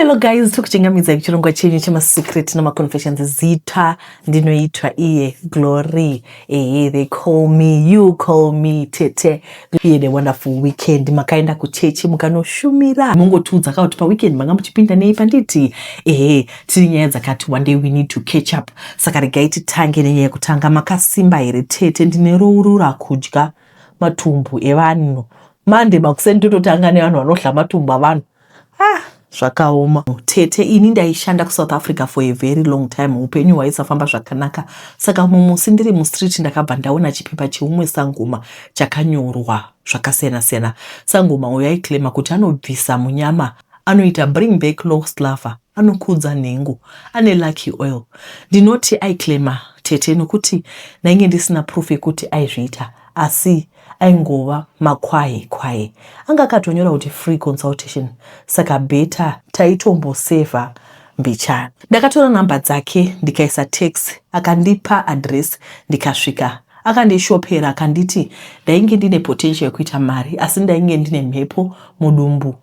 Hello guys, tikuchingamidzai kuchirongwa chenyu chemasecret nemaconfessions. Zita ndinoitwa iye Glory. Ehe, they call me, you call me Tete. Iye the wonderful weekend. Makaenda kuchechi mukanoshumira. Mungotiudza ka kuti paweekend manga muchipinda nei panditi. Ehe, tiri nyaya dzakati one day we need to catch up. Saka regai titange nenyaya yekutanga. Makasimba here Tete? Ndinerourura kudya matumbu evanhu. Monday makuseni tototanga nevanhu vanodya matumbu avanhu. Ah, zvakaoma tete. Ini ndaishanda kuSouth Africa for a very long time. Upenyu hwaisafamba zvakanaka, saka mumusi ndiri mustreet ndakabva ndaona chipepa cheumwe sangoma chakanyorwa zvakasiyana-siyana. Sangoma uyo aiclaima kuti anobvisa munyama, anoita bring back lost lover, anokudza nhengo, ane lucky oil. Ndinoti aiclaima, tete, nokuti ndainge ndisina proof yekuti aizviita, asi aingova makwahi kwahi. Anga akatonyora kuti free consultation, saka better taitombosevha mbichana. Ndakatora namba dzake ndikaisa text, akandipa address, ndikasvika. Akandishopera, akanditi ndainge ndine potential yekuita mari, asi ndainge ndine mhepo mudumbu.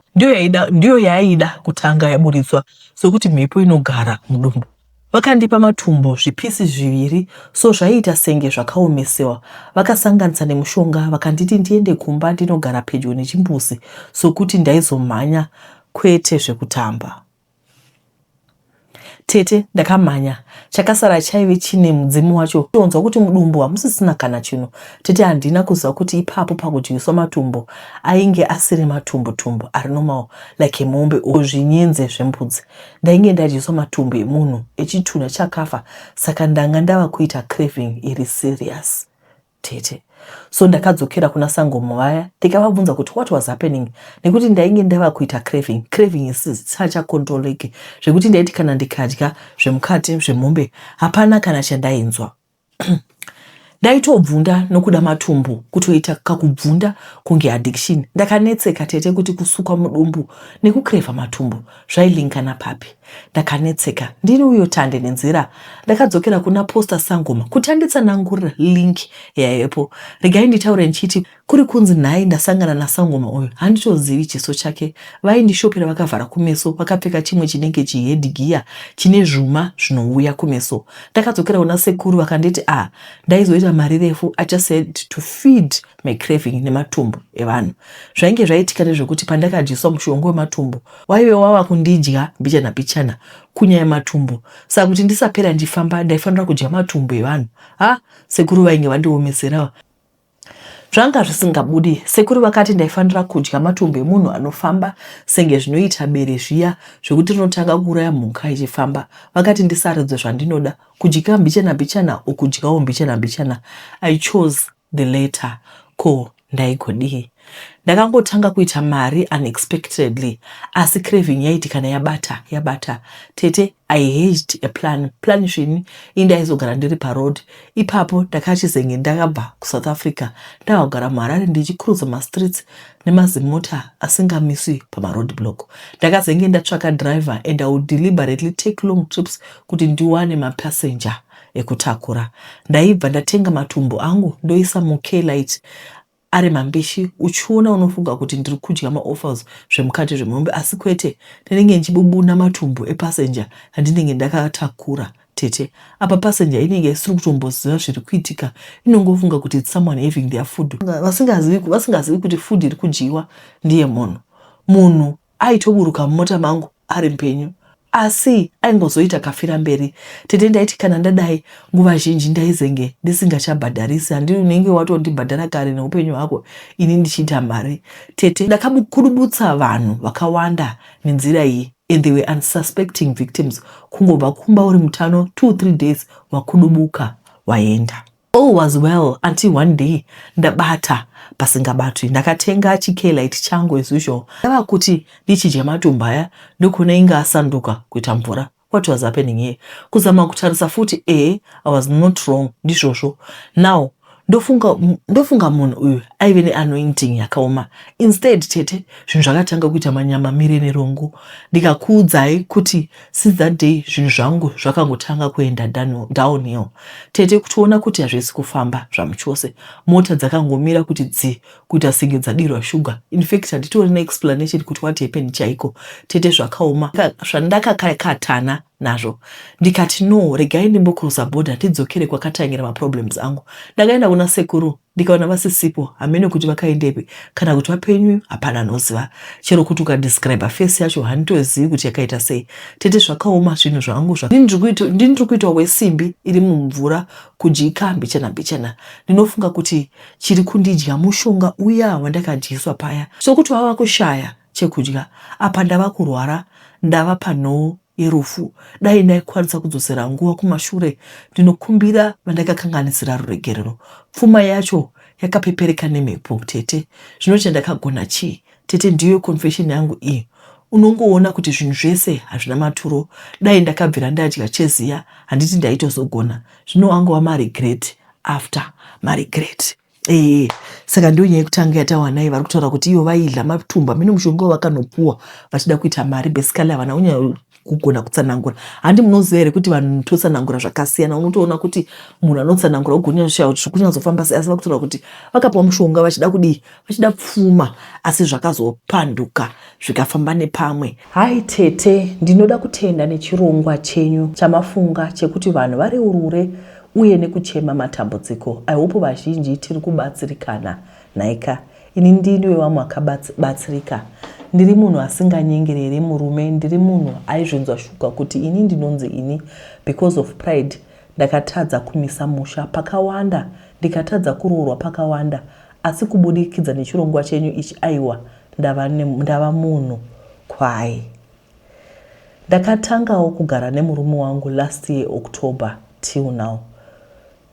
Ndiyo yaaida kutanga yaburitswa, sokuti mhepo inogara mudumbu. Vakandipa matumbo zvipisi zviviri, so zvaiita senge zvakaomesewa, vakasanganisa nemushonga. Vakanditi ndiende kumba ndinogara pedyo nechimbuzi, sokuti ndaizomhanya kwete zvekutamba. Tete, ndakamhanya. Chakasara chaive chine mudzimu wacho. Tonzwa kuti mudumbu hamusisina kana chinhu. Tete, handina kuziva kuti ipapo pakudyiswa matumbo ainge asiri matumbu tumbu ari normal like emombe or zvinyenze zvembudzi. Ndainge ndadyiswa matumbu emunhu, echitunha chakafa. Saka ndanga ndava kuita craving iri serious, tete. So ndakadzokera kuna sangoma vaya, ndikavabvunza kuti what was happening, nekuti ndainge ndava kuita craving isisachacontroleke, zvekuti ndaiti kana ndikadya zvemukati zvemombe hapana kana chandainzwa. Ndaitobvunda nokuda matumbu, kutoita kakubvunda kunge addiction. Ndakanetseka, tete, kuti kusukwa mudumbu nekucrava matumbu zvailinkana papi. Ndakanetseka ndini uyo tande nenzira. Ndakadzokera kuna poster sangoma kuti anditsanangurira link yaivepo. Regai nditaure ndichiti kuri kunzi nhai ndasangana nasangoma uyu, handitozivi chiso chake. Vaindishopera vakavhara kumeso, vakapfeka chimwe chinenge chiheadgear chine zvuma zvinouya kumeso. Ndakadzokera kuna sekuru, vakanditi a ah, ndaizoita mari refu. I just had to feed my craving nematumbu evanhu. Zvainge zvaitika ndezvekuti pandakadyiswa mushonga wematumbu, waive wava kundidya mbichana mbichana kunyaya matumbu. Saka kuti ndisapera ndifamba, ndaifanira kudya matumbu evanhu. Ha, sekuru vainge vandiomesera, zvanga zvisingabudi. Sekuru vakati ndaifanira kudya matumbu emunhu anofamba, senge zvinoita bere zviya zvekuti rinotanga kuuraya mhuka ichifamba. Vakati ndisarudze zvandinoda, kudya mbichana mbichana ukudyawo mbichana mbichana. I chose the latter. Ko ndaigodii? Ndakangotanga kuita mari unexpectedly, asi craving yaiti kana yabata, yabata. Tete, I hatched a plan. Plan svini indaizogara ndiri paroad ipapo. Ndakachizenge ndakabva kuSouth Africa, ndava kugara muHarare, ndichicruza mastreets nemazimota asingamiswi pamaroad block. Ndakazenge ndatsvaka driver and I would deliberately take long trips kuti ndiwane mapassenger ekutakura. Ndaibva ndatenga matumbu angu, ndoisa muKalight ari mambishi. Uchiona unofunga kuti ndiri kudya maoffals, zvemukati zvemombe, asi kwete, ndinenge ndichibubuna matumbu epassenger andinenge ndakatakura. Tete, apa passenger inenge isiri kutomboziva zviri kuitika, inongofunga kuti it's someone having their food, vasingazivi kuti food iri kudyiwa ndiye munhu. Munhu aitoburuka mumota mangu ari mupenyu, asi aingozoita kafira mberi. Tete, ndaiti kana ndadai, nguva zhinji ndaizenge ndisingachabhadharisi. Handi unenge watondibhadhara kare neupenyu hwako, ini ndichiita mari. Tete, ndakakudubutsa vanhu vakawanda nenzira iyi, and they were unsuspecting victims. Kungobva kumba uri mutano, 2-3 days wakudubuka, waenda. All was well until one day ndabata pasingabatwi. Ndakatenga chiKalight changu as usual. Ndava kuti ndichidya matumbu aya, ndokuona inge asanduka kuita mvura. What was happening here? Kuzama kutarisa futi, e I was not wrong, ndizvozvo. Now Ndofunga, ndofunga munhu uyu aive neanointing yakaoma. Instead tete, zvinhu zvakatanga kuita manyama mire nerongo. Ndikakuudzai kuti since that day zvinhu zvangu zvakangotanga kuenda downhill. Tete, kutoona kuti hazvisi kufamba zvamuchose. Mota dzakangomira kuti dzi kuita senge dzadirwa shuga. In fact handitori neexplanation kuti what happened chaiko. Tete zvakaoma zvandakakatana nazvo. Ndikati no regai ndimbocrossa border ndidzokere kwakatangira maproblems angu. Ndakaenda kuna sekuru ndikaona vasisipo hameno kuti vakaendepi kana kuti vapenyu hapana anoziva. Chero kuti ukadescribe face yacho handitozivi kuti yakaita sei. Tete zvakaoma zvinhu zvangu zva ndini ndiri kuitwa wesimbi iri mumvura kudyika mbichana mbichana. Ndinofunga kuti chiri kundidya mushonga uya wandakadyiswa paya sokuti wava kushaya chekudya apa ndava kurwara ndava panhoo yerufu dai ndaikwanisa kudzosera nguva kumashure ndinokumbira vandakakanganisira ruregerero pfuma yacho yakapepereka nemhepo tete zvino chandakagona chii tete ndiyo confession yangu iyi unongoona kuti zvinhu zvese hazvina maturo dai ndakabvira ndadya cheziya handiti ndaitozogona zvino angova maregret after maregret Ee, saka ndiyo nyaya yekutanga yatawanai vari kutaura kuti iyo vaidla matumba mine mushonga wavakanopuwa vachida kuita mari basically havana kunyanya kugona kutsanangura handi munoziva here kuti vanhu totsanangura zvakasiyana unotoona kuti munhu anotsanangura ugonyatsoshaya kuti zvikunyatsofa sei asi vakutaura kuti vakapuwa mushonga vachida kudii vachida pfuma asi zvakazopanduka zvikafamba nepamwe Hi tete, ndinoda kutenda nechirongwa chenyu chamafunga chekuti vanhu vareurure uye nekuchema matambudziko. I hope vazhinji tiri kubatsirikana nhaika. Ini ndini wevamwe akabatsirika. Ndiri munhu asinganyengerere murume, ndiri munhu aizvinzwa shuga kuti ini ndinonzi ini because of pride ndakatadza kumisa musha pakawanda ndikatadza kuroorwa pakawanda asi kubudikidza nechirongwa chenyu ichi aiwa ndava, ndava munhu kwaye. Ndakatangawo kugara nemurume wangu last year October till now.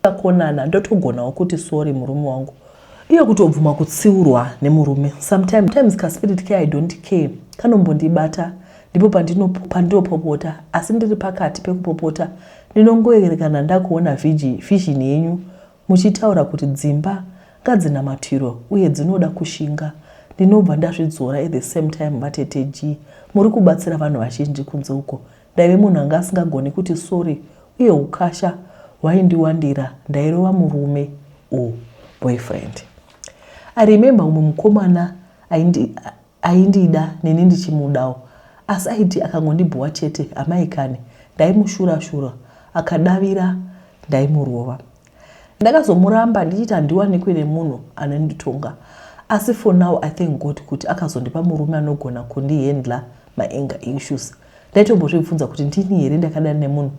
Takonana ndotogonawo kuti sorry murume wangu iyo kutobvuma kutsiurwa nemurume sometimes kaspirit ke I don't care kanombondibata ndipo pandinopopota asi ndiri pakati pekupopota ndinongoerekana ndakuona vision yenyu muchitaura kuti dzimba ngadzinamatiro uye dzinoda kushinga ndinobva ndazvidzora at the same time vatete G muri kubatsira vanhu vazhinji kunze uko ndaive munhu anga asingagoni kuti sorry uye ukasha hwaindiwandira ndairova murume or boyfriend I remember umwe mukomana aindida neni ndichimudawo asi aiti akangondibhowa chete amai kani ndaimushura shura akadavira ndaimurova ndakazomuramba ndichiti handiwanikwe nemunhu anonditonga asi for now I thank God kuti akazondipa murume anogona kundihandla maanger issues ndaitombozvibvunza kuti ndini here ndakadani nemunhu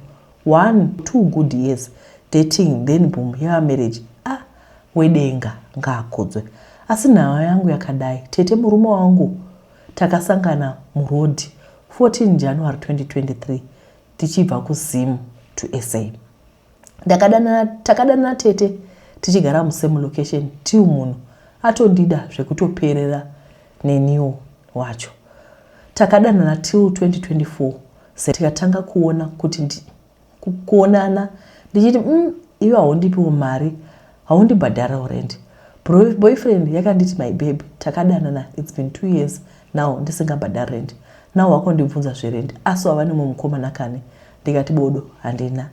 one two good years dating then boom yava marriage ah wedenga ngaakudzwe asi nhau yangu yakadai tete murume wangu takasangana murodhi 14 January 2023 tichibva kuZim to SA takadanana tete tichigara musame location till munhu atondida zvekutoperera neniwo wacho takadanana till 2024 tikatanga kuona kuti kuonana ndichiti iwe haundipiwo mari haundibhadharawo rent boyfriend yakanditi my baby takadanana it's been 2 years now ndisingabhadhari rent now wakondibvunza zverent asi wava nemwe mukomana kani ndikati bodo handina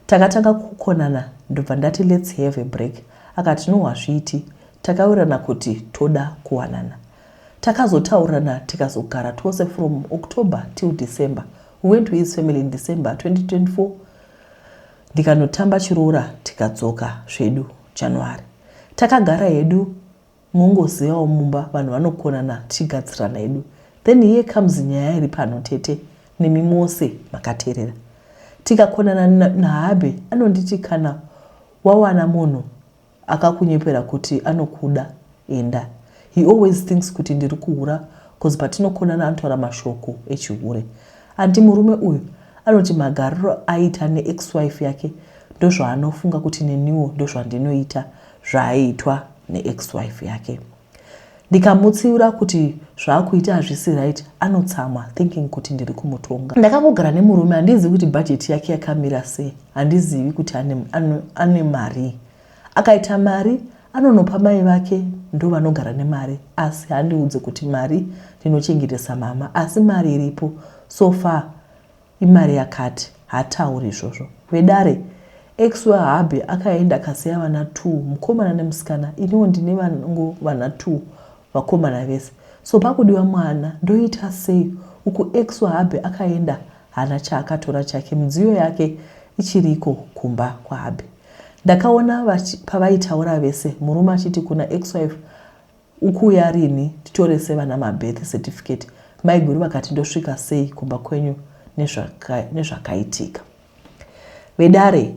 takatanga kukonana ndobva ndati let's have a break akati no hazviiti takawirirana kuti toda kuwanana takazotaurirana tikazogara tose from October till December we went to his family in December 2024 ndikanotamba chiroora tikadzoka zvedu January takagara hedu mongozivawo mumba vanhu vanokonana tichigadzirana hedu then here comes nyaya iri pano tete nemi mose makateerera tikakonana nahabe anonditi kana wawana munhu akakunyepera kuti anokuda enda he always thinks kuti ndiri kuhura cause patinokonana anotaura mashoko echihure anti murume uyu anoti magariro aita neex-wife yake ndozvaanofunga kuti neniwo ndozvandinoita zvaaitwa neex-wife yake ndikamutsiura kuti zvaakuita hazvisi right anotsamwa thinking kuti ndiri kumutonga ndakangogara nemurume handizivi kuti bhajeti yake yakamira sei handizivi kuti ane, ane, ane mari. Akaita mari anonopa mai vake ndovanogara nemari asi handiudze kuti mari ndinochengetesa mama asi mari iripo so far imari yakati hatauri izvozvo. Vedare ex wahubby akaenda akasiya vana two mukomana nemusikana iniwo ndine vangu vana two vakomana vese so pakudiwa mwana ndoita sei uku ex wahubby akaenda haana chaakatora chake midziyo yake ichiriko kumba kwahubby. Ndakaona pavaitaura vese murume achiti kuna ex wife ukuuya rinhi titorese vana mabirth certificate maiguru vakati ndosvika sei kumba kwenyu nezvakaitika. Vedare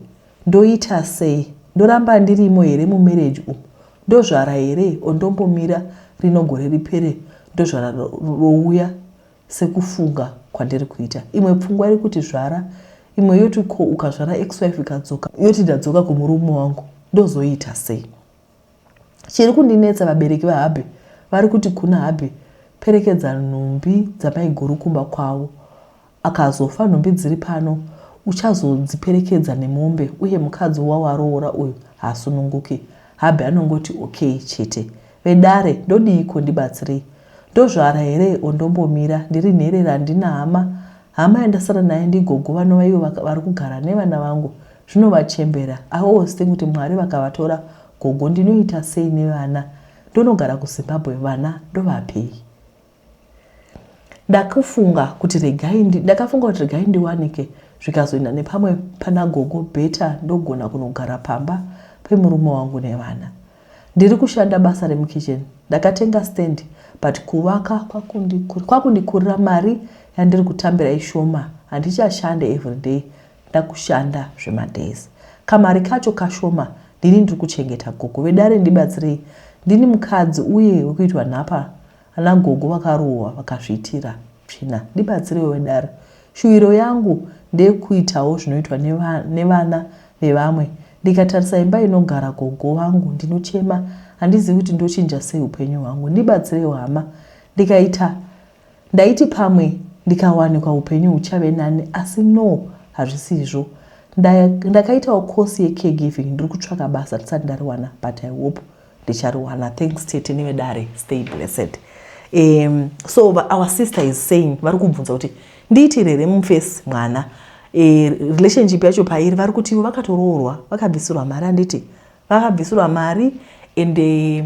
ndoita sei ndoramba ndirimo here mumarriage umu ndozvara here or ndombomira rino gore ripere ndozvara rouya sekufunga kwandiri kuita. Imwe pfungwa iri kuti zvara, imwe yoti ko ukazvara ex-wife ikadzoka yoti ndadzoka kumurume wangu ndozoita sei? Chiri kundinetsa vabereki vahubby vari kuti kuna hubby perekedza nhumbi dzamaiguru kumba kwavo akazofa nhumbi dziri pano uchazodziperekedza nemombe uye mukadzi wawaroora uyu haasununguki. Hubby anongoti okay chete. Vedare ndodiiko ndibatsirei. Ndozvara here or ndombomira ndiri nherera handina hama hama yandasara nayo ndigogo vanova ivo vari kugara nevana vangu zvinovachembera I always think kuti Mwari vakavatora gogo ndinoita sei nevana ndonogara kuZimbabwe vana ndovapei Ndakufunga kuti regai ndakafunga kuti regai ndiwanike zvikazoenda nepamwe pana gogo better ndogona kunogara pamba pemurume wangu nevana. Ndiri kushanda basa remukitchen ndakatenga stand but kuvaka kwakundikurira mari yandiri kutambira ishoma handichashande everyday ndakushanda zvemadays kamari kacho kashoma ndini ndiri kuchengeta gogo vedare ndibatsirei ndini mukadzi uye wekuitwa nhapa Ana gogo vakarohwa vakazviitira tsvina ndibatsireiwo vedare. Shuviro yangu ndeyekuitawo zvinoitwa nevana vevamwe. Ndikatarisa imba inogara gogo vangu ndinochema handizivi kuti ndochinja sei upenyu hwangu. Ndibatsireiwo hama. Ndikaita ndaiti pamwe ndikawanikwa upenyu huchave nani asi no hazvisizvo. Ndakaitawo course yecaregiving ndiri kutsvaka basa ndisati ndariwana but I hope ndichariwana thanks tete nevedare stay blessed um, so our sister is saying vari kubvunza kuti ndiitire here mufesi mwana e, relationship yacho pairi vari kuti ivo vakatoroorwa vakabvisirwa mari handiti vakabvisirwa mari and eh,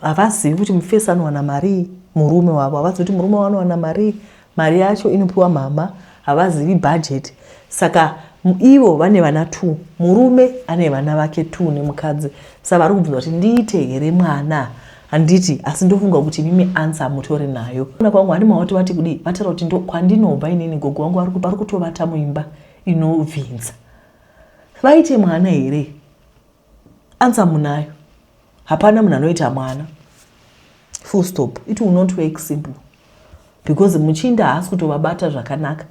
havazivi kuti mufesi anowana mari murume wavo havazivi kuti murume wavo anowana mari Mari yacho inopiwa mama havazivi budget saka ivo vane vana two murume ane vana vake two nemukadzi sa vari kubvunza kuti ndiite here mwana handiti asi ndofunga kuti imimi answer mutori nayo ona kwangu handi mawati vati kudii vataura kuti kwandinobva inini gogo vangu vari kutovata muimba inobvinza vaite mwana here answer munayo hapana munhu anoita mwana full stop it will not work simple because muchinda haasi kutovabata zvakanaka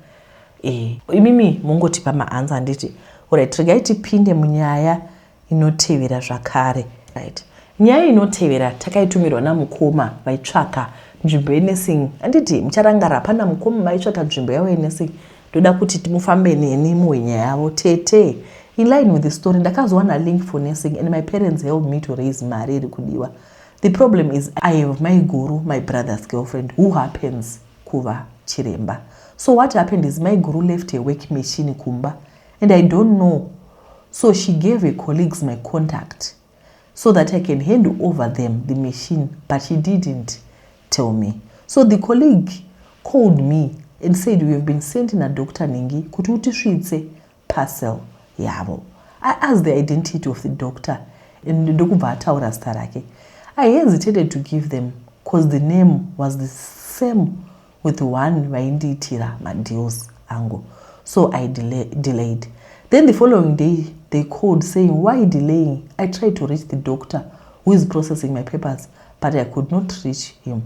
e, imimi mongotipa maansa handiti orit regai tipinde munyaya inotevera zvakare right nyaya inotevera takaitumirwa namukoma vaitsvaka nzvimbo yenursing handiti mucharangara hapana mukoma vaitsvaka nzvimbo yavo yenursing Ndoda kuti mufambe neni muhwe nyaya yavo tete. In line with the story ndakazowana link for nursing and my parents helped me to raise mari iri kudiwa. The problem is I have maiguru my brother's girlfriend who happens kuva chiremba. So what happened is maiguru left her work machine kumba and I don't know so she gave her colleagues my contact so that I can hand over them the machine but she didn't tell me. So the colleague called me and said we have been sent naDr Ningi kuti utisvitse parcel yavo. I asked the identity of the doctor and ndokubva ataura zita rake. I hesitated to give them cause the name was the same with one vaindiitira madeals angu so I delay, delayed. Then the following day they called saying why delaying? I tried to reach the doctor who is processing my papers but I could not reach him.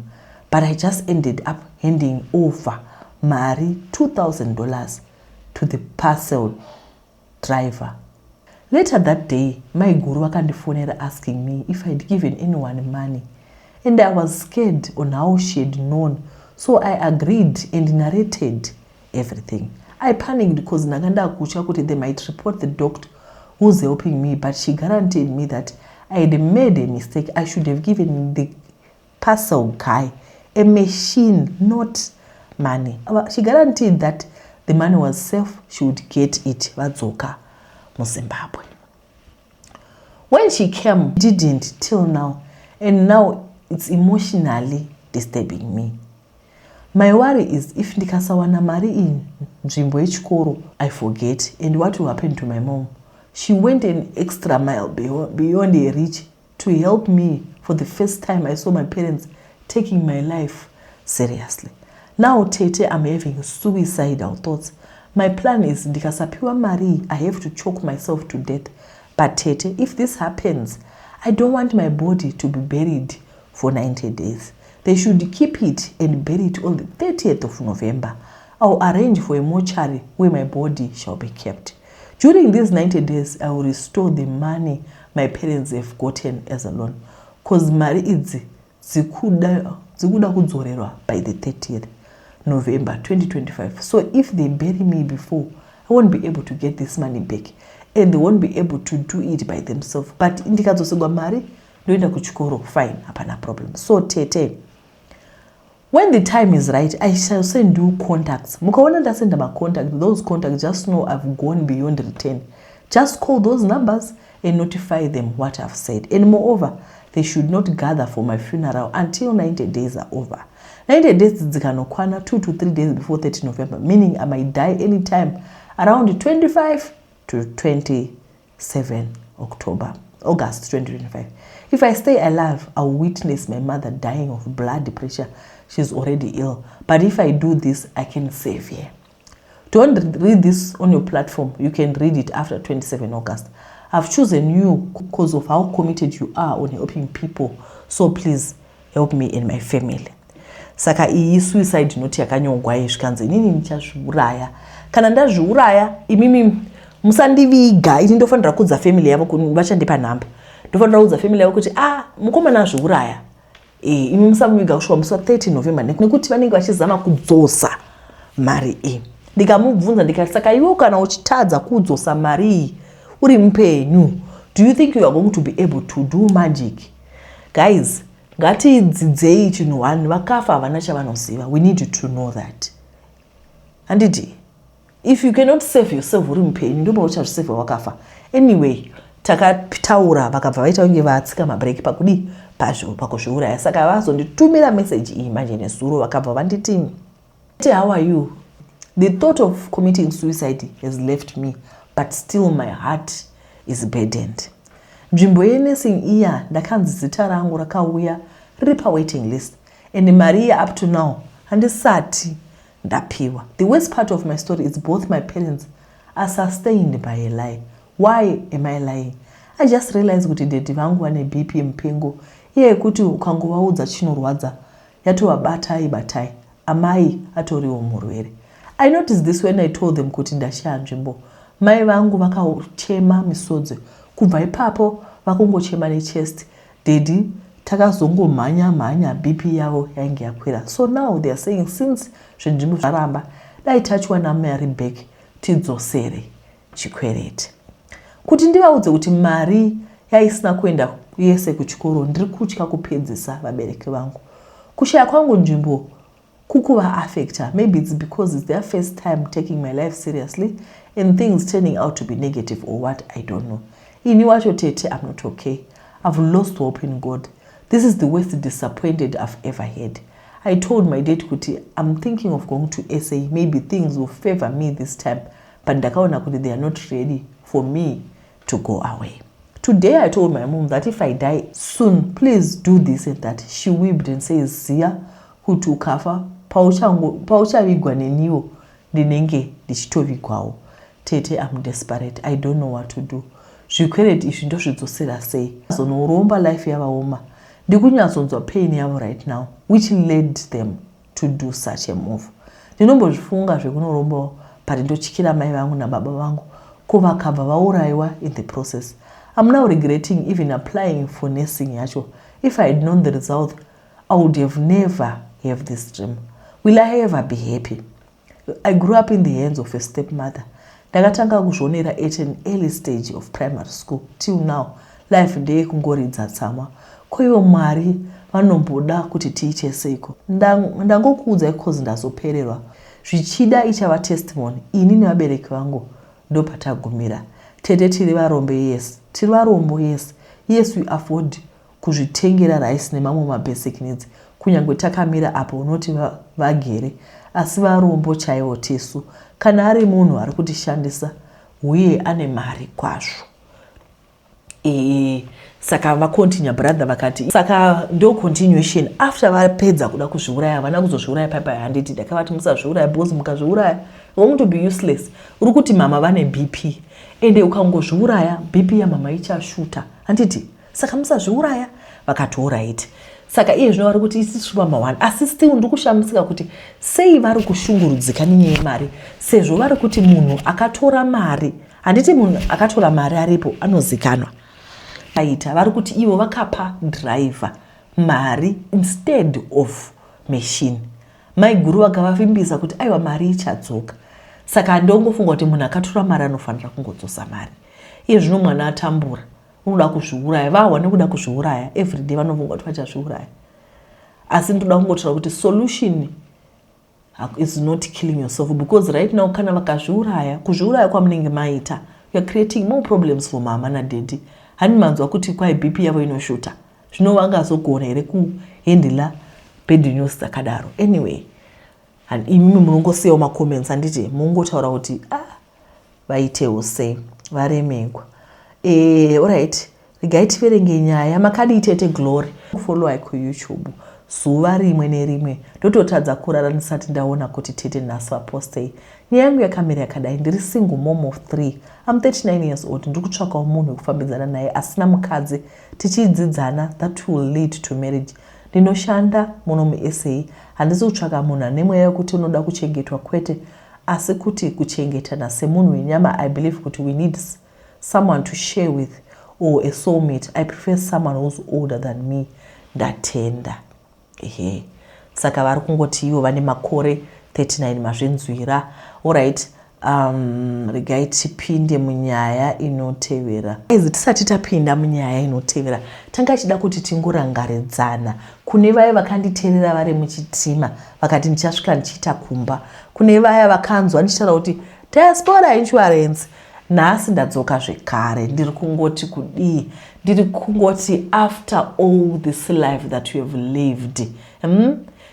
But I just ended up handing over mari $2,000 to the parcel driver. Later that day, maiguru vakandifonera asking me if I'd given anyone money and I was scared on how she had known so I agreed and narrated everything. I panicked because ndanga ndakutya kuti they might report the doctor Who's helping me, but she guaranteed me that I had made a mistake. I should have given the parcel guy a machine, not money. She guaranteed that the money was safe, she would get it vadzoka muZimbabwe. When she came, didn't till now, and now it's emotionally disturbing me. My worry is, if ndikasawana mari iyi, nzvimbo yechikoro I forget, and what will happen to my mom? She went an extra mile beyond her reach to help me. For the first time, I saw my parents taking my life seriously. Now, tete, I'm having suicidal thoughts. My plan is, ndikasapiwa mari, I have to choke myself to death. But tete, if this happens, I don't want my body to be buried for 90 days. They should keep it and bury it on the 30th of November. I'll arrange for a mortuary where my body shall be kept. During these 90 days, I will restore the money my parents have gotten as a loan, 'cause mari idzi dzikuda kudzorerwa by the 30th November 2025. So if they bury me before, I won't be able to get this money back, and they won't be able to do it by themselves. But ndikadzoserwa mari, ndoenda kuchikoro, fine, hapana problem. So tete, when the time is right, I shall send you contacts. Mukaona ndasenda macontact, those contacts, just know I've gone beyond return. Just call those numbers and notify them what I've said. And moreover, they should not gather for my funeral until 90 days are over. 90 days dzikanokwana 2 to 3 days before 30 November, meaning I might die anytime around 25 to 27 October, August 2025. If I stay alive, I'll witness my mother dying of blood pressure. She's already ill, but if I do this, I can save her. Don't read this on your platform. You can read it after 27 August. I've chosen you because of how committed you are on helping people, so please help me and my family. Saka iyi suicide note yakanyorwa iyi, zvikanzi, "Inini ndichazviuraya. Kana ndazviuraya, imimi musandiviga. Ini ndofanira kuudza family yavo, vachandipa nhamba, ndofanira kuudza family yavo kuti, ah, mukomana azviuraya. Imi musamuviga kusvika musi wa30 November, nekuti vanenge vachizama kudzosa mari iyi." Ndikamubvunza ndikati, "Saka iwe kana uchitadza kudzosa mari iyi uri mupenyu, do you think you are going to be able to do magic?" Guys, ngatidzidzei chinhu one: vakafa havana chavanoziva. We need to know that, handiti? If you cannot save yourself uri mupenyu, ndopa uchazvisevha wakafa? Anyway, takataura, vakabva vaita kunge vatsika mabreki pakudi pazvo pakuzviuraya. Saka vazonditumira meseji iyi manje nezuro, vakabva vanditi, "How are you? The thought of committing suicide has left me, but still my heart is burdened. Nzvimbo yenursing iya, ndakanzi zita rangu rakauya riri pawaiting list, and mari iya up to now handisati ndapiwa. The worst part of my story is both my parents are sustained by a lie. Why am I lying? I just realize kuti daddy vangu vane BP mupengo iye yekuti ukangovaudza chinorwadza, yatova batai batai. Amai atoriwo murwere. I noticed this when I told them kuti ndashaya nzvimbo. Mai vangu vakachema misodzi. Kubva ipapo vakungochema nechest. Daddy takazongomhanya mhanya, BP yavo yainge yakwira. So now they are saying since zvinzvimbo zvaramba, dai tachiwana mari back tidzosere chikwereti. Kuti ndivaudze kuti mari yaisina kuenda yese kuchikoro, ndiri kutya kupedzisa vabereki vangu. Kushaya kwangu nzvimbo kukuvaafecta. Maybe it's because it's their first time taking my life seriously and things turning out to be negative or what, I don't know. Ini wacho, tete, I'm not okay. I've lost hope in God. This is the worst disappointed I've ever had. I told my dad kuti I'm thinking of going to SA. Maybe things will favor me this time, but ndakaona kuti they are not ready for me to go away. Today I told my mom that if I die soon, please do this and that. She wept and says, 'Ziya kuti ukafa, pauchavigwa neniwo ndinenge ndichitovigwawo.' Tete, I'm desperate. I don't know what to do. Zvikwereti izvi ndozvidzosera sei? Zonoromba, life yavaoma. Ndikunyatsonzwa pain yavo right now, which led them to do such a move. Ndinombozvifunga zvekunorombawo, but ndotyira mai vangu nababa vangu. Ko vakabva vaurayiwa in the process? I'm now regretting even applying for nursing yacho. If I had known the result, I would have never have this dream. Will I ever be happy? I grew up in the hands of a stepmother. Ndakatanga kuzvionera at an early stage of primary school till now life ndeyekungoridza tsamwa. Ko ivo Mwari vanomboda kuti tiite seiko? Ndangokuudzai cause ndazopererwa. Zvichida ichava testimony ini nevabereki vangu ndopatagumira. Tete tiri varombe yes. Tiri varombo yes. Yes we afford kuzvitengera rice nemamwe mabasic needs kunyangwe takamira apo unoti vagere asi varombo chaivo tisu. Kana ari munhu ari kutishandisa huye ane mari kwazvo. E, saka vacontinue brother vakati saka ndo continuation after vapedza kuda kuzviuraya havana kuzozviuraya paipai handiti ndakavati musazviuraya because mukazviuraya going to be useless uri kuti mama vane bp ende ukangozviuraya bp yamama ichashuta handiti saka musazviuraya vakati orit saka iye zvino vari kuti isi tiri pama one asi still ndiri kushamisika kuti sei vari kushungurudzika nenyaya yemari sezvo vari kuti munhu akatora mari handiti munhu akatora mari aripo anozikanwa aita vari kuti ivo vakapa driver mari instead of machine maiguru vakavavimbisa kuti aiwa mari ichadzoka saka ndongofunga kuti munhu akatora mari anofanira kungodzosa mari iye zvino mwana atambura unoda kuzviuraya vahwa nekuda kuzviuraya everyday vanofunga kuti vachazviuraya asi ndoda kungotaura kuti solution is not killing yourself because right now kana vakazviuraya kuzviuraya kwamunenge maita you are creating more problems for mama nadaddy hani manzwa kuti kwai bp yavo inoshuta zvino vangazogona here kuhandle bad news dzakadaro anyway imimi munongosiyawo macomments handiti mungotaura kuti ah vaitewo sei varemegwa e, alright regai tiverenge nyaya makadii tete glory followai kuyoutube zuva rimwe nerimwe ndototadza kurara ndisati ndaona kuti tete nhasi vapostei nyaya yangu yakamira yakadai ndiri single mom of three am 39 years old ndiri kutsvakawo munhu wekufambidzana naye asina mukadzi tichidzidzana that will lead to marriage ndinoshanda muno musa handisi kutsvaka munhu ane mweya wekuti unoda kuchengetwa kwete asi kuti kuchengetana semunhu wenyama i believe kuti we need someone to share with or a soulmate i prefer someone who's older than me ndatenda ehe saka vari kungoti ivo vane makore 39 mazvinzwira alright regai tipinde munyaya inotevera izi tisati tapinda munyaya inotevera tanga chida kuti tingorangaridzana kune vaya vakanditeerera vari muchitima vakati ndichasvika ndichiita kumba kune vaya vakanzwa ndichitaura kuti diaspora insurance nhasi ndadzoka zvekare ndiri kungoti kudii ndiri kungoti after all this life that you have lived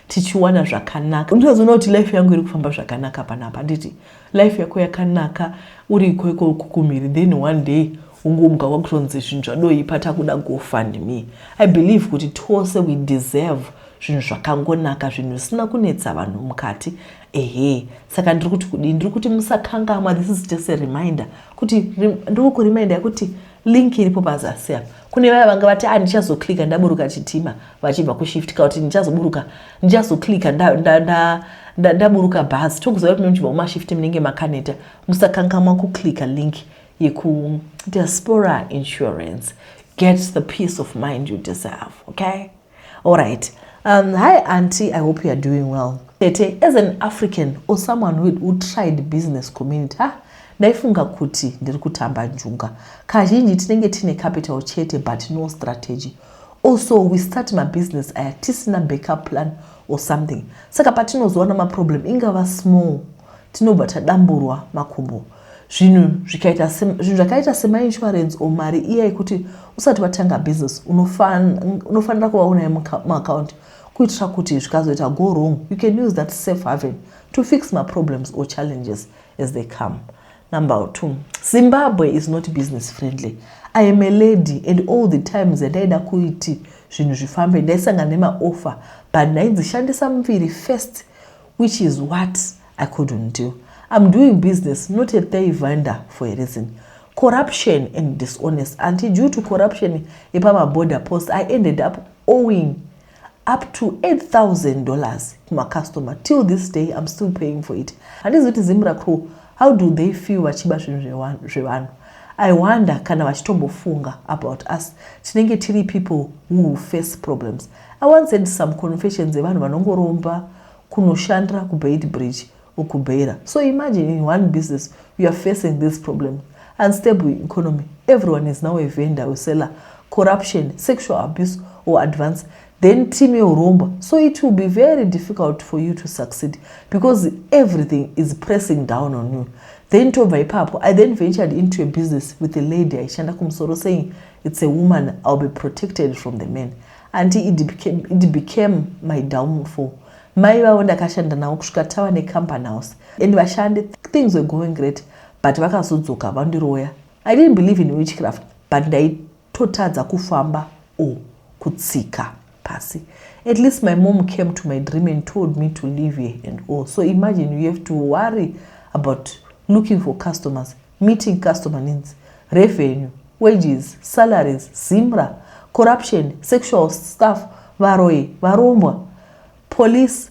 Tichiwana zvakanaka unotozoona kuti life yangu iri kufamba zvakanaka panapa handiti life yako yakanaka uri iko iko kukumhiri then one day ungomuka kwakutonzi zvinhu zvadoipa takuda gofund me i believe kuti tose we deserve zvinhu zvakangonaka zvinhu zvisina kunetsa vanhu mukati ehe saka ndiri kuti kudii ndiri kuti musakangamwa this is just a reminder kuti ndiri kureminder yekuti link iripo pazasi apa kune vaya vanga vati ah ndichazoklika ndaburuka chitima vachibva kushift ka kuti ndichazoburuka ndichazoklika ndaburuka bhazi tokuziva kuti muchibva kumashift munenge makaneta musakangamwa kuklika link yekudiaspora insurance get the peace of mind you deserve okay all right hi auntie i hope you are doing well tete as an african or someone who tried business community ha ndaifunga kuti ndiri kutamba njunga kazhinji tinenge tine capital chete but no strategy also we start mabusiness aya tisina backup plan or something saka patinozowana maproblem ingava small tinobva tadamburwa makumbo zvinhu zvinhu zvakaita semainsurance or mari iya yekuti usati watanga business unofanira kuva unayo muaccount kuitira kuti zvikazoita go wrong you can use that safe haven to fix maproblems or challenges as they come number two zimbabwe is not business friendly i am a lady and all the times yandaida kuiti zvinhu zvifambe ndaisangana nemaoffer but ndainzishandisa muviri first which is what i couldn't do i'm doing business not a thai vendor for a reason corruption and dishonest until due to corruption epamaborder post i ended up owing up to $8000 kumacustomer till this day i'm still paying for it handizi kuti zimra crew how do they feel vachiba zvinhu zvevanhu i wonder kana vachitombofunga about us tinenge tiri people who face problems i once had some confessions evanhu vanongoromba kunoshandira kuBeitbridge Ukubeira. So imagine, in one business you are facing this problem: unstable economy, everyone is now a vendor or seller, corruption, sexual abuse or advance, then team yeuromba. So it will be very difficult for you to succeed because everything is pressing down on you. Then tobva ipapo, I then ventured into a business with a lady aishanda kumusoro, saying it's a woman, I'll be protected from the men, until it became my downfall. Mai vavo ndakashanda navo kusvika tava necompany house and vashandi. Things were going great, but vakazodzoka vandiroya. I didn't believe in witchcraft, but ndaitotadza kufamba or kutsika pasi. At least my mom came to my dream and told me to leave here and all. So imagine, you have to worry about looking for customers, meeting customer needs, revenue, wages, salaries, ZIMRA, corruption, sexual stuff, varoi, varombwa, police,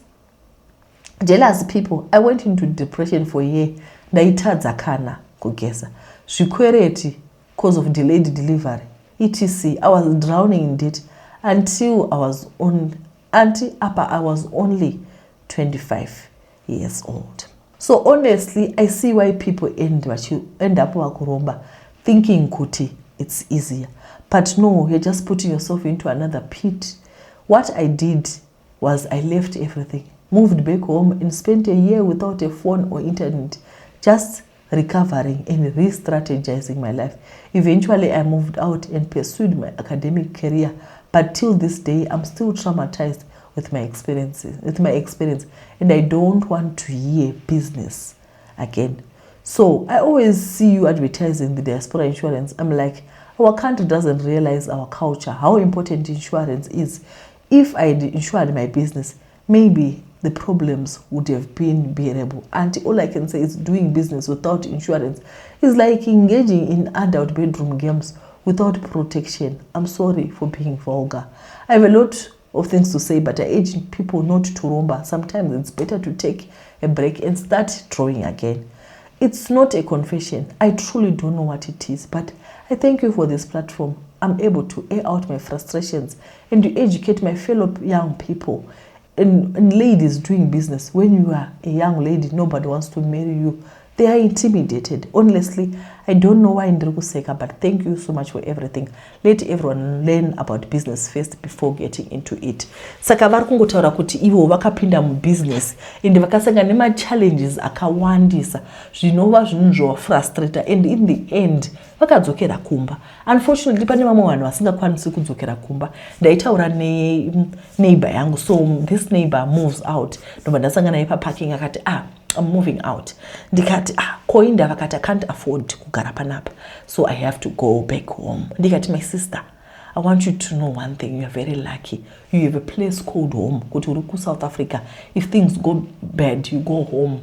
jealous people. I went into depression for a year. Ndaitadza kana kugeza. Zvikwereti cause of delayed delivery, etc. I was drowning in debt until I was on until apa I was only 25 years old. So honestly, I see why people end up vakuromba, thinking kuti it's easier, but no, you're just putting yourself into another pit. What I did was I left everything, moved back home and spent a year without a phone or internet, just recovering and re-strategizing my life. Eventually I moved out and pursued my academic career, but till this day I'm still traumatized with my experience, and I don't want to hear business again. So I always see you advertising the diaspora insurance. I'm like, our country doesn't realize our culture, how important insurance is. If I had insured my business, maybe the problems would have been bearable. And all I can say is doing business without insurance is like engaging in adult bedroom games without protection. I'm sorry for being vulgar. I have a lot of things to say, but I urge people not to romba. Sometimes it's better to take a break and start drawing again. It's not a confession. I truly don't know what it is, but I thank you for this platform. I'm able to air out my frustrations and to educate my fellow young people and ladies doing business. When you are a young lady, nobody wants to marry you. They are intimidated. Honestly, I don't know why ndiri kuseka, but thank you so much for everything. Let everyone learn about business first before getting into it. Saka vari kungotaura kuti ivo vakapinda mubusiness and vakasangana nemachallenges akawandisa, zvinova zvinhu zvovafrustrata, and in the end vakadzokera kumba. Unfortunately, pane vamwe vanhu vasingakwanisi kudzokera kumba. Ndaitaura neneighbor yangu. So this neighbor moves out. Ndobva ndasangana naye paparking. Akati, "Ah, I'm moving out." Ndikati, "Ah, koinda?" Vakati, "I can't afford kugara panapa, so I have to go back home." Ndikati, "My sister, I want you to know one thing. You are very lucky. You have a place called home." Kuti uri kuSouth Africa, if things go bad, you go home.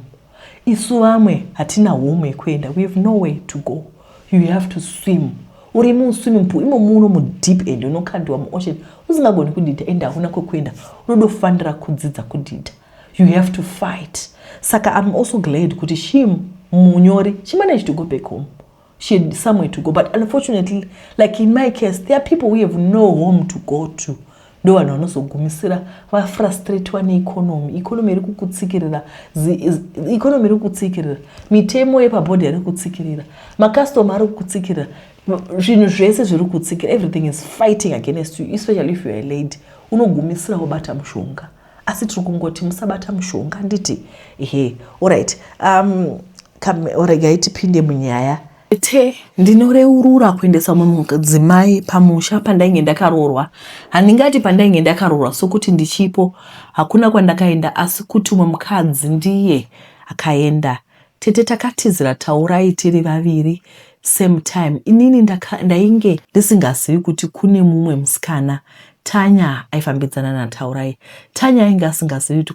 Isu vamwe hatina home yekuenda. We have nowhere to go. You have to swim. Uri muswimming pool imo muno mudeep end, unokandiwa muocean usingagoni kudhidha, ende hakuna kwekuenda. Unodofanira kudzidza kudhidha. You have to fight. Saka I'm also glad kuti she, munyori, she managed to go back home. She had somewhere to go. But unfortunately, like in my case, there are people who have no home to go to. Ndo vanhu vanozogumisira vafrustratwa neeconomy. Economy iri kukutsikirira, economy iri kukutsikirira, mitemo yepabhodhi iri kutsikirira, makastoma ari kukutsikirira, zvinhu zvese zviri kutsikira. Everything is fighting against you, especially if you are a lady. Unogumisira wabata mushonga. Asi tiri kungoti musabata mushonga, nditi ehe. Alright, regai tipinde munyaya. Te ndinoreurura kuendesa mumwe mudzimai pamusha pandainge ndakaroorwa. Handingati pandainge ndakaroorwa, sokuti ndichipo hakuna kwandakaenda, asi kuti umwe mukadzi ndiye akaenda. Tete, takatizira Taurai tiri vaviri same time. Inini ndainge ndisingazivi kuti kune mumwe musikana, Tanya, aifambidzana naTaurai. Tanya ainge asingazivi kuti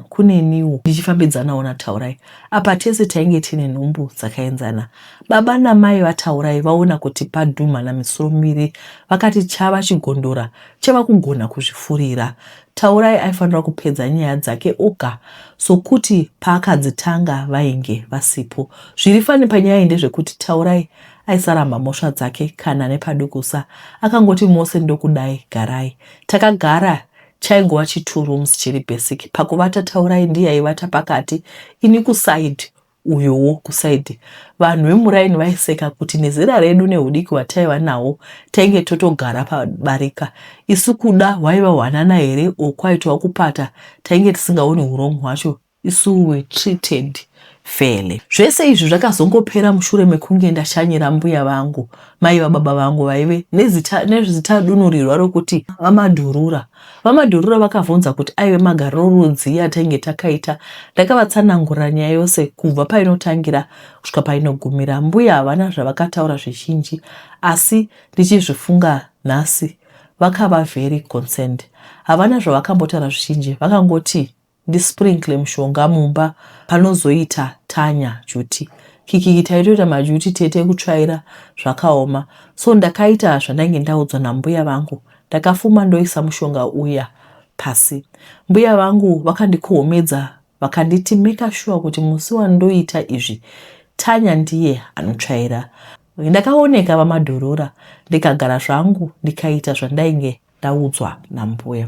kuneniwo ndichifambidzanawo naTaurai. Apa tese tainge tine nhumbu dzakaenzana. Baba namai vaTaurai vaona kuti padhumana misoro miviri, vakati chava chigondora chava kugona kuzvifurira. Taurai aifanira kupedza nyaya dzake oga, sokuti paakadzitanga vainge vasipo. Zviri funny panyaya iyi ndezvekuti Taurai aisaramba mhosva dzake kana nepadukusa. Akangoti, "Mose ndokudai, garai." Takagara. Chaingova chi two rooms chiri basic. Pakuvata Taurai ndiye aivata pakati ini kuside uyowo kuside. Vanhu vemuraini vaiseka kuti nezera redu nehudiki hwataiva nahwo tainge totogara pabarika. Isu kuda hwaiva hwanana here or kwaitova kupata tainge tisingaoni hurong hwacho isu we treated fairly. Zvese izvi zvakazongopera mushure mekunge ndashanyira mbuya vangu, mai vababa vangu vaive nezita, nezita dunurirwa rokuti VaMadhurura. VaMadhurura vakavhunza kuti aive magariro rudzii atainge takaita. Ndakavatsanangurira nyaya yose kubva painotangira kusvika painogumira. Mbuya havana zvavakataura zvizhinji asi ndichizvifunga nhasi vakava very concerned. Havana zvavakambotaura zvizhinji vakangoti ndisprinkle mushonga mumba panozoita Tanya duty. Kikiki taitoita maduty tete ekutsvaira zvakaoma so ndakaita zvandainge ndaudzwa nambuya vangu ndakafuma ndoisa mushonga uya pasi. Mbuya vangu vakandikohomedza vakanditi make sure kuti musi wandoita izvi Tanya ndiye anotsvaira. Ndakaoneka vamadhorora ndikagara zvangu ndikaita zvandainge ndaudzwa nambuya.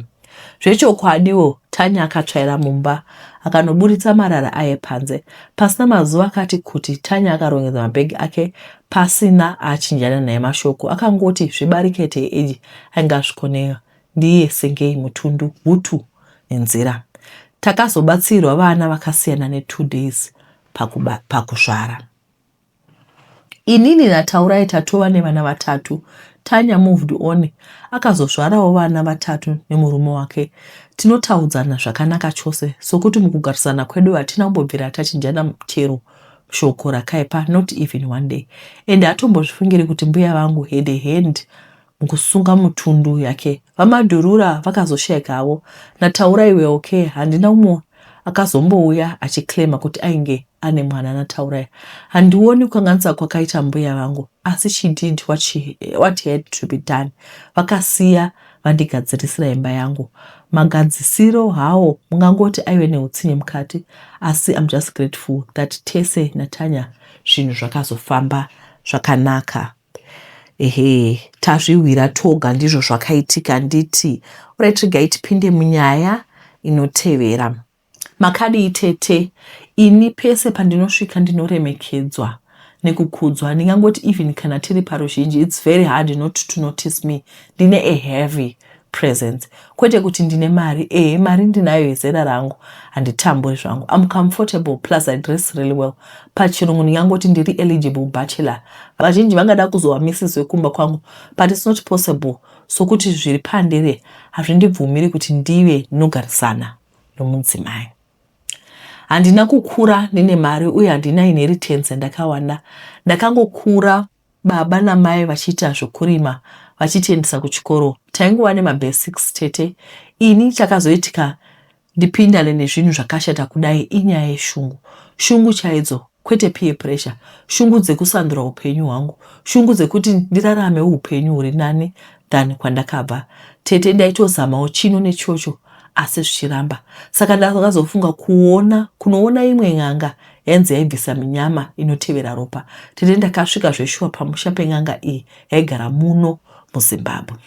Zvechokwadiwo Tanya akatsvaira mumba akanoburitsa marara aye panze. Pasina mazuva akati kuti Tanya akarongedza mabhegi ake pasina achinjana naye mashoko. Akangoti zvibarikete eji ainge azvikonewa ndiye sengei mutundu hutu nenzira. Takazobatsirwa vana vakasiyana netwo days pakuzvara. Inini naTaurai tatova nevana vatatu. Tanya moved on akazozvarawo vana vatatu nemurume wake. Tinotaudzana zvakanaka chose sokuti mukugarisana kwedu hatina kumbobvira tachinjana chero shoko rakaipa not even one day. And hatombozvifungiri kuti mbuya vangu had a hand mukusunga mutundu yake. VaMadurura vakazoshaika havo naTaurai we're okay handina umwe akazombouya achiclaimer kuti ainge ane mwana naTaurai. Handioni kukanganisa kwakaita mbuya vangu asi she did what, she, what had to be done. Vakasiya vandigadzirisira imba yangu. Magadzisiro hawo mungangoti aive neutsinye mukati asi I'm just grateful that tese naTanya zvinhu zvakazofamba zvakanaka. Ehe, tazvihwira toga ndizvo zvakaitika nditi. Alright, regai tipinde munyaya inotevera. Makadii tete? Ini pese pandinosvika ndinoremekedzwa nekukudzwa. Ndingangoti even kana tiri paruzhinji it's very hard not to notice me. Ndine a heavy presence. Kwete kuti ndine mari, ehe mari ndinayo yezera rangu, handitamburi zvangu. I'm comfortable plus I dress really well. Pachirungu ndingangoti ndiri eligible bachelor. Vazhinji vangada kuzova missus wekumba kwangu but it's not possible sokuti zviri pandiri hazvindibvumiri kuti ndive ndinogarisana nomudzimai. Handina kukura ndine mari uye handina inheritance yandakawana. Ndakangokura Baba namai vachiita zvokurima vachitiendesa kuchikoro taingova nemabasics tete. Ini chakazoitika ndipindane nezvinhu zvakashata kudai inyaya yeshungu. Shungu chaidzo kwete peer pressure. Shungu dzekusandura upenyu hwangu. Shungu dzekuti ndiraramewo upenyu huri nani than kwandakabva. Tete ndaitozamawo chino nechocho asi zvichiramba. Saka ndakazofunga kuona kunoona imwe n'anga yainzi yaibvisa minyama inotevera ropa. Tete ndakasvika zveshuwa pamusha pen'anga iyi yaigara muno muZimbabwe.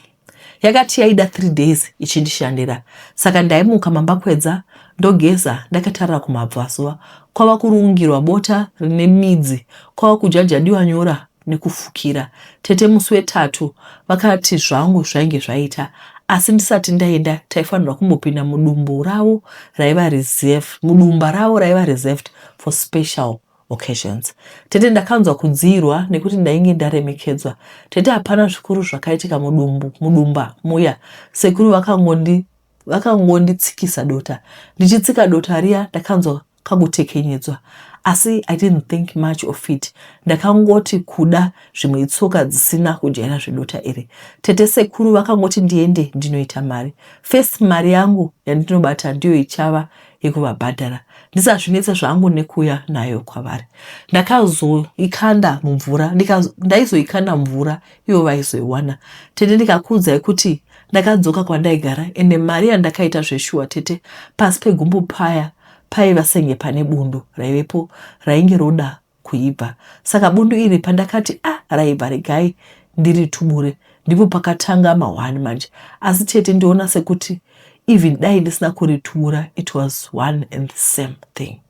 Yakati yaida 3 days ichindishandira saka ndaimuka mambakwedza ndogeza ndakatarira kumabvazuva kwava kurungirwa bota rine midzi kwava kujajadiwa nyora nekufukira. Tete musi wetatu vakati zvangu zvainge zvaita asi ndisati ndaenda taifanirwa kumbopinda mudumbu ravo raiva reserve mudumba ravo raiva reserved for special occasions. Tete ndakanzwa kudziirwa nekuti ndainge ndaremekedzwa. Tete hapana zvikuru zvakaitika mudumbu mudumba muya sekuru vakangondi vakangonditsikisa dota. Ndichitsika dota riya ndakanzwa kakutekenyedzwa asi I didn't think much of it ndakangoti kuda zvimwe itsoka dzisina kujaira zvedota iri. Tete sekuru vakangoti ndiende ndinoita mari. First mari yangu yandinobata ndiyo ichava yekuvabhadhara ndisazvinetsa zvangu nekuuya nayo kwavari. Ndakazoikanda mumvura ndaizoikanda mvura ivo vaizoiwana. Tete ndikakuudzai kuti ndakadzoka kwandaigara ende mari yandakaita zveshuwa tete pasi pegumbo paya paiva senge pane bundu raivepo rainge roda kuibva saka bundu iri pandakati a ah, raibva regai ndiritubure ndipo pakatanga mahwani manje asi tete ndiona sekuti Even dai ndisina kuritura it was one and the same thing.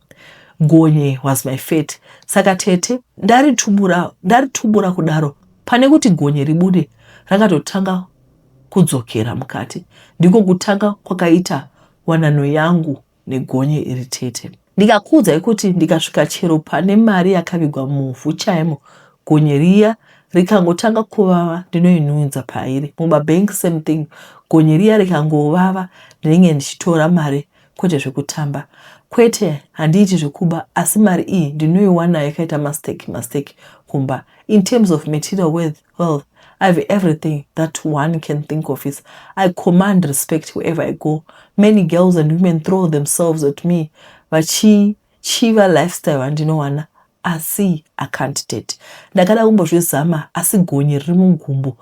Gonye was my fate. Saka tete ndaritubura ndaritubura kudaro pane kuti gonye ribude rakatotanga kudzokera mukati. Ndiko kutanga kwakaita wanano yangu negonye iri tete. Ndikakuudzai kuti ndikasvika chero pane mari yakavigwa muvhu chaimo gonye riya rikangotanga kuvava ndinoinunza pairi. Mumabank same thing gonye riya rikangovava ndinenge ndichitora mari kwete zvekutamba. Kwete handiiti zvekuba asi mari iyi ndinoiwana yakaita masteki masteki kumba. In terms of material wealth, wealth I have everything that one can think of is I command respect wherever I go. Many girls and women throw themselves at me vachichiva lifestyle andinowana asi I can't date. Ndakada kumbozvizama asi gonye riri mugumbo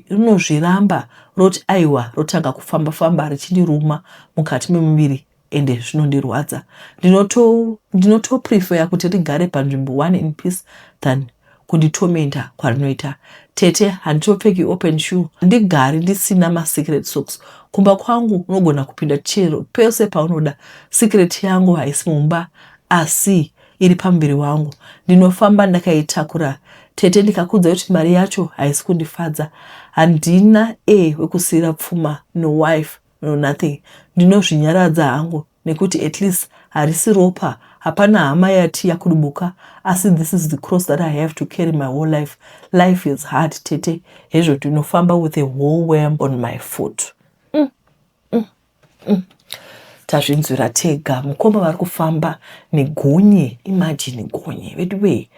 rinozviramba roti aiwa rotanga kufamba famba richindiruma mukati memuviri ende zvinondirwadza. Ndinotoprefer ndinoto kuti rigare panzvimbo one in peace than kunditomenta kwarinoita. Tete handitopfeki open shoe, handigari ndisina masecret socks. Kumba kwangu unogona kupinda chero pese paunoda. Secret yangu haisi mumba asi iri pamuviri wangu. Ndinofamba ndakaitakura. Tete ndikakudza kuti mari yacho haisi kundifadza. Handina e wekusiira pfuma no wife no nothing. Ndinozvinyaradza hangu nekuti at least harisi ropa hapana hama yati yakudubuka asi this is the cross that I have to carry my whole life. Life is hard tete hezvo ndinofamba with a whole worm on my foot. Tazvinzwira tega mukoma vari kufamba negonye imagine gonye veduwee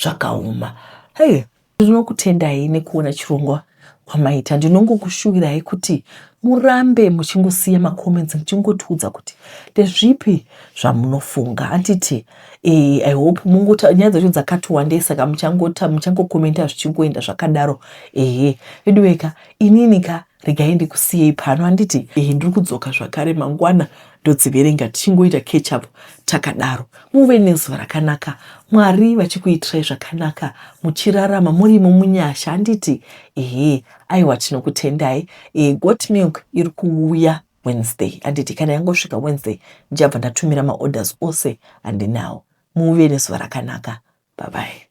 zvakaoma hey ndinokutendai nekuona chirongwa kwamaita ndinongokushuvirai kuti murambe muchingosiya macomments muchingotiudza kuti ndezvipi zvamunofunga handiti e, i hope mungota nyaya dzacho dzakati wandei saka muchangota muchangokomenta zvichingoenda zvakadaro ehe veduweka inini ka regai ndikusiyei pano handiti ehe ndiri kudzoka zvakare mangwana ndodziverenga tichingoita catch up takadaro muve nezuva rakanaka mwari vachikuitirai zvakanaka muchirarama murimo munyasha handiti ehe aiwa tinokutendai e, got milk iri kuuya wednesday handiti kana yangosvika wednesday ndichabva ndatumira maorders ose andinawo muve nezuva rakanaka bye bye.